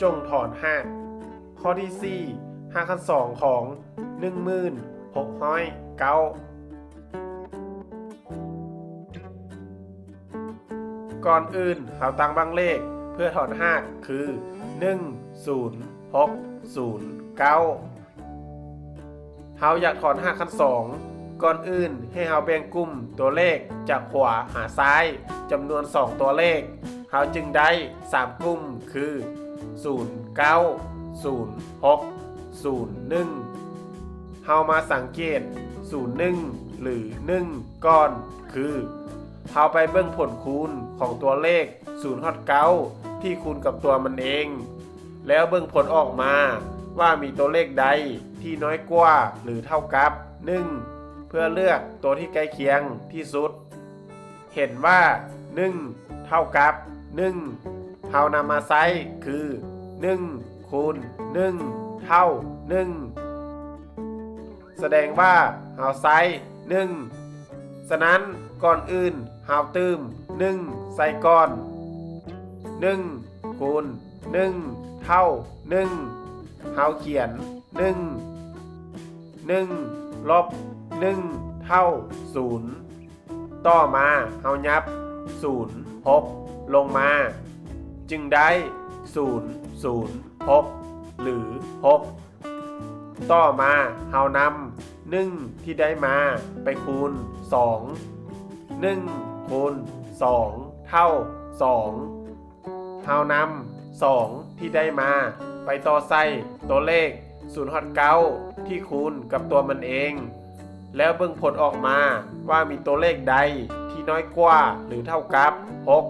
ຈົ່ງຖອນຮາກ. ຂໍ້ທີສີ່ ຮາກຂັ້ນສອງຂອງໜຶ່ງໝື່ນຫົກຮ້ອຍເກົ້າ. ກ່ອນອື່ນເຮົາຕັ້ງບັ້ງເລກເພື່ອຖອນຮາກຄື ໜຶ່ງສູນຫົກສູນເກົ້າ. ເຮົາຢາກຖອນຮາກຂັ້ນສອງ, ກ່ອນອື່ນໃຫ້ເຮົາແບ່ງກຸ່ມຕົວເລກຈາກຂວາຫາຊ້າຍຈຳນວນສອງຕົວເລກ, ເຮົາຈຶ່ງໄດ້ສາມກຸ່ມຄື ສູນເກົ້າ, ສູນຫົກ, ສູນໜຶ່ງ. ເຮົາມາສັງເກດສູນໜຶ່ງ ຫຼື ໜຶ່ງ ກ່ອນ ຄື ເຮົາໄປເບິ່ງຜົນຄູນຂອງຕົວເລກສູນຮອດເກົ້າທີ່ຄູນກັບຕົວມັນເອງ ແລ້ວເບິ່ງຜົນອອກມາວ່າມີຕົວເລກໃດທີ່ນ້ອຍກວ່າ ຫຼື ເທົ່າກັບ ໜຶ່ງ ເພື່ອເລືອກຕົວທີ່ໃກ້ຄຽງທີ່ສຸດ. ເຫັນວ່າ ໜຶ່ງ ເທົ່າກັບ ໜຶ່ງ ເຮົານຳມາໃຊ້ຄື ໜຶ່ງ ຄູນ ໜຶ່ງ ເທົ່າ ໜຶ່ງ ສະແດງວ່າເຮົາໃຊ້ ໜຶ່ງ. ສະນັ້ນ ກ່ອນອື່ນເຮົາຕື່ມ ໜຶ່ງ ໃສ່ກ່ອນ. ໜຶ່ງ ຄູນ ໜຶ່ງ ເທົ່າ ໜຶ່ງ ເຮົາຂຽນ ໜຶ່ງ. ໜຶ່ງ ລົບ ໜຶ່ງ ເທົ່າ ສູນ. ຕໍ່ມາເຮົາຫຍັບ ສູນ ຫົກ ລົງມາ ຈຶ່ງໄດ້ ສູນ ສູນ ຫົກ ຫຼື ຫົກ. ຕໍ່ມາເຮົານຳ ໜຶ່ງ ທີ່ໄດ້ມາໄປຄູນ ສອງ. ໜຶ່ງ ຄູນ ສອງ ເທົ່າ ສອງ. ເຮົານຳ ສອງ ທີ່ໄດ້ມາໄປຕໍ່ໃສ່ຕົວເລກສູນຮອດເກົ້າທີ່ຄູນກັບຕົວມັນເອງ ແລ້ວເບິ່ງຜົນອອກມາວ່າມີຕົວເລກໃດທີ່ນ້ອຍກວ່າ ຫຼື ເທົ່າກັບ ຫົກ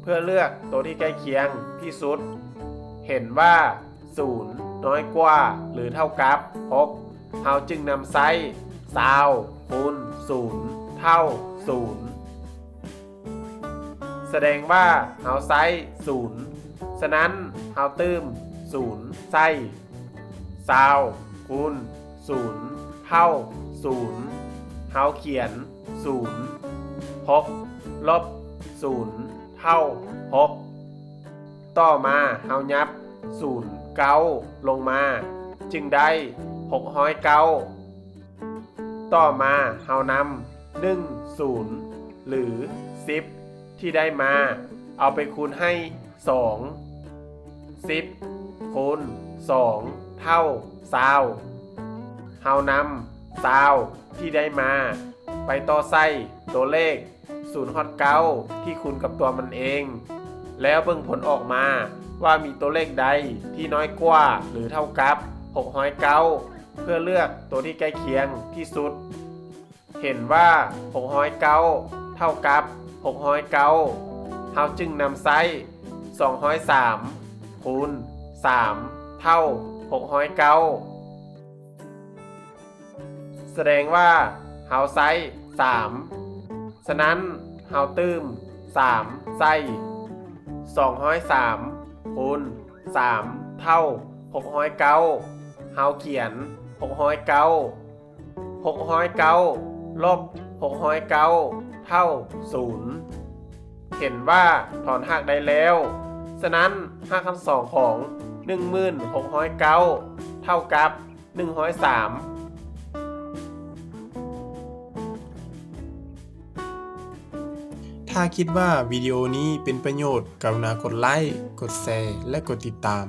ເພື່ອເລືອກຕົວທີ່ໃກ້ຄຽງທີ່ສຸດ. ເຫັນວ່າ ສູນ ນ້ອຍກວ່າ ຫຼື ເທົ່າກັບ ຫົກ ເຮົາຈຶ່ງນຳໃຊ້ ຊາວ ຄູນ ສູນ ເທົ່າ ສູນ. ສະແດງວ່າເຮົາໃຊ້ ສູນ. ສະນັ້ນເຮົາຕື່ມ ສູນ ໃສ່. ຊາວ ຄູນ ສູນ ເທົ່າ ສູນ. ເຮົາຂຽນ ສູນ. ຫົກ ລົບ ສູນ ເທົ່າ ຫົກ. ຕໍ່ມາເຮົາຫຍັບ ສູນ ເກົ້າ ລົງມາ ຈຶ່ງໄດ້ ຫົກຮ້ອຍເກົ້າ. ຕໍ່ມາເຮົານຳ ໜຶ່ງ ສູນ ຫຼື ສິບ ທີ່ໄດ້ມາ ເອົາໄປຄູນໃຫ້ ສອງ. ສິບ ຄູນ ສອງ ເທົ່າ ຊາວ. ເຮົານຳ ຊາວ ທີ່ໄດ້ມາ ໄປຕໍ່ໃສ່ຕົວເລກ ສູນຮອດເກົ້າທີ່ຄູນກັບຕົວມັນເອງ ແລ້ວເບິ່ງຜົນອອກມາວ່າມີຕົວເລກໃດທີ່ນ້ອຍກວ່າ ຫຼື ເທົ່າກັບ ຫົກຮ້ອຍເກົ້າ ເພື່ອເລືອກຕົວທີ່ໃກ້ຄຽງທີ່ສຸດ. ເຫັນວ່າ ຫົກຮ້ອຍເກົ້າ ເທົ່າກັບ ຫົກຮ້ອຍເກົ້າ ເຮົາຈຶ່ງນຳໃຊ້ ສອງຮ້ອຍສາມ ຄູນ ສາມ ເທົ່າ ຫົກຮ້ອຍເກົ້າ. ສະແດງວ່າເຮົາໃຊ້ ສາມ. ສະນັ້ນເຮົາຕື່ມ ສາມ ໃສ່. ສອງຮ້ອຍສາມ ຄູນ ສາມ ເທົ່າ ຫົກຮ້ອຍເກົ້າ. ເຮົາຂຽນ ຫົກຮ້ອຍເກົ້າ. ຫົກຮ້ອຍເກົ້າ ລົບ ຫົກຮ້ອຍເກົ້າ ເທົ່າ ສູນ. ເຫັນວ່າຖອນຮາກໄດ້ແລ້ວ. ສະນັ້ນ ຮາກຂັ້ນສອງຂອງ ໜຶ່ງໝື່ນຫົກຮ້ອຍເກົ້າ ເທົ່າກັບ ໜຶ່ງຮ້ອຍສາມ. ຖ້າຄິດວ່າວິດີໂອນີ້ເປັນປະໂຫຍດ, ກະລຸນາກົດໄລ້, ກົດແຊ ແລະ ກົດຕິດຕາມ.